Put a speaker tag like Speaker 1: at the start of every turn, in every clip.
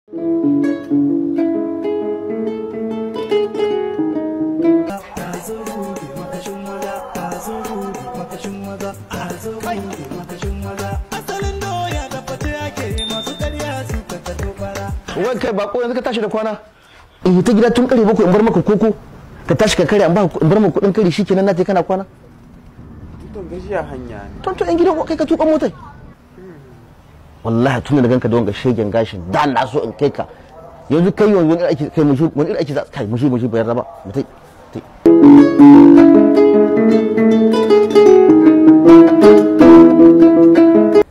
Speaker 1: Wai kai bako yanzu ka tashi da kwana. In ta gida tun kare 7 in bar maka koko ka tashi ka kare in bar maka kudin kare shikenan na tai kana kwana.
Speaker 2: To gajiya hanya ne.
Speaker 1: To in gidan kai ka tuka motai. Wallahi tun da ganka da wanga shegen gashin da na so in kai ka. Yanzu kai yanzu wani aiki kai mushi wani aiki za kai mushi mushi bayar raba mutai.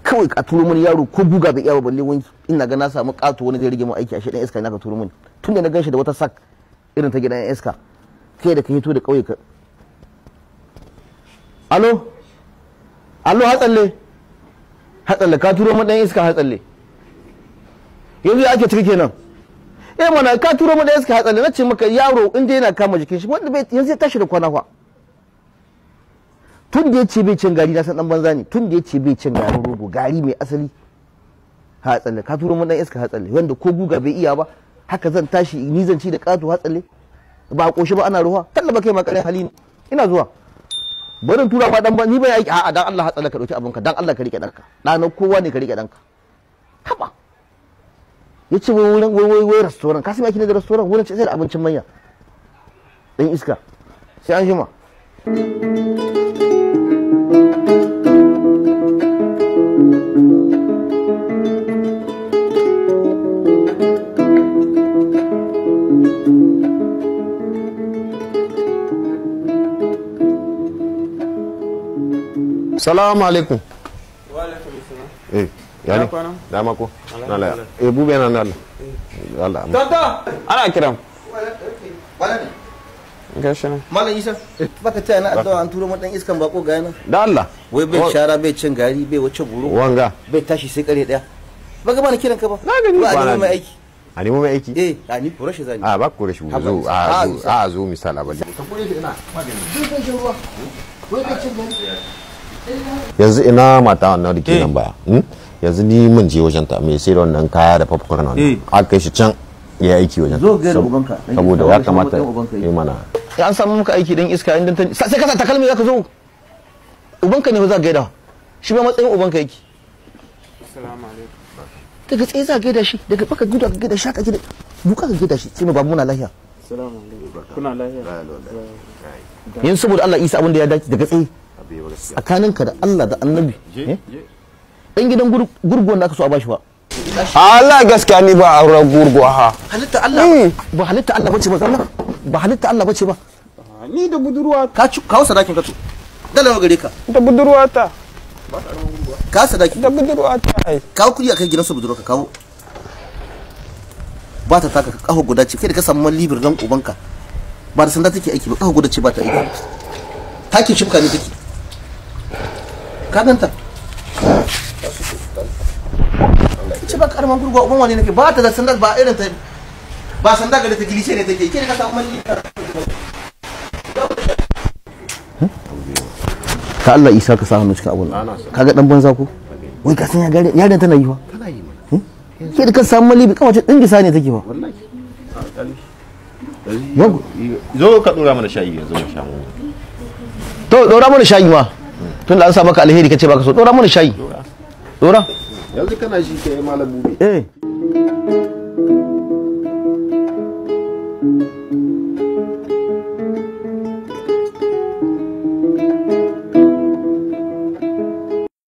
Speaker 1: Kawai ka turo mini yaro ko guga bai iya ba balle wanki ina ga na samu kato wani zai rige mu aiki ashe dan iska ne ka turo mini tun da na ganshi da wata sak irin ta gidan iska kai da ka hito da kauye ka. Alo alo hatsalle hatsalle ka turo mu dan iska hatsalle yanzu ya ake ciki kenan. Eh mana ka turo mu dan iska hatsalle nace maka yaro in dai yana kama jikin shi wanda bai yanzu ya tashi da kwana fa. Tun da ya ce bai cin gari na san dan banza ne. Tun da ya ce bai cin garin rogo gari mai asali hatsalle ka turo mun dan iska hatsalle wanda ko guga bai iya ba haka zan tashi ni zan ci da kato hatsalle ba a koshi ba ana ruwa tallaba kai ma kare hali ne. Ina zuwa barin tura ba dan ba ni bai aiki a'a dan Allah hatsalle ka dauki abinka dan Allah ka rike danka dana kowa ne ka rike danka. Haba yace wai wurin wai wai restaurant ka san me ake ne da restaurant wurin sai da abincin manya dan iska sai an jima.
Speaker 3: Salamu alaikum.
Speaker 2: Wa alaikum salam.
Speaker 3: Eh, yani. Da mako. Na la. Eh, bube na na. Allah.
Speaker 2: Tonto, ana kiran.
Speaker 1: Wala ne.
Speaker 2: Gashi nan.
Speaker 1: Malam Isa, baka taya na addu'a an turo mun dan iskan bako ga yana.
Speaker 3: Da Allah.
Speaker 1: Wai bai shara bai cin gari bai wace goro.
Speaker 3: Wanga.
Speaker 1: Bai tashi sai kare daya. Baka bani kiran ka ba.
Speaker 3: Na gani
Speaker 1: ba a mai aiki.
Speaker 3: A nemo mai aiki?
Speaker 1: Eh, a ni kore shi zani.
Speaker 3: A ba kore shi zo a zo misala ba.
Speaker 1: Ka kore shi ina magani. Duk cin ruwa. Wai bai cin gari.
Speaker 3: Yanzu ina mata wannan da ke nan baya. Yanzu ni mun je wajen ta mai sayar wannan kaya da popcorn wannan. Aka kai shi can ya aiki wajen.
Speaker 1: Zo ga ubanka.
Speaker 3: Saboda ya kamata yi mana.
Speaker 1: Ya an samu muka aiki dan iska inda sai ka sa takalmi zaka zo. Ubanka ne za ka gaida. Shi ba matsayin ubanka yake.
Speaker 2: Assalamu alaikum.
Speaker 1: Daga tsaye za ka gaida shi, daga baka gudu ka gaida shi haka gida. Duka ka gaida shi sai mu babu muna lafiya.
Speaker 2: Assalamu alaikum. Kuna lafiya?
Speaker 1: Yanzu saboda Allah Isa abin da ya dace daga tsaye. Tsakaninka da Allah da Annabi. Dan gidan gurguwan da aka so a bashi ba.
Speaker 2: Allah gaskiya ni ba auren gurguwa ha.
Speaker 1: Halitta Allah ba halitta Allah bace ba Allah ba halitta Allah bace ba.
Speaker 2: Ni da budurwa
Speaker 1: ka ci kawo sadakin ka to. Dala gare ka.
Speaker 2: Da budurwa ta.
Speaker 1: Ka sadaki.
Speaker 2: Da budurwa ta ai.
Speaker 1: Kawo kudi akai gidansu budurwa ka kawo. Ba ta taka kafa guda ce kai da ka samu libir dan ubanka. Ba da sanda take aiki ba kafa guda ce ba ta aiki. Takin shibka ne take. Ka ganta. Ce ba karaman gurguwa uban wane nake ba ta da sanda ba irin ta ba sanda gare ta gilishe ne take ke ka samu malli. Ka Allah Isa ka sa hannu cikin abun kaga dan banza ko wai ka san yaran tana yi fa
Speaker 3: tana yi mana
Speaker 1: ke da ka samu malibi kawace dingisa ne take fa
Speaker 3: wallahi zo ka dora mana shayi yanzu mu sha mu
Speaker 1: to dora mana shayi ma tunda an sa maka alheri kace baka so dora mana shayi dora
Speaker 3: yanzu kana shi kai malam bube
Speaker 1: eh.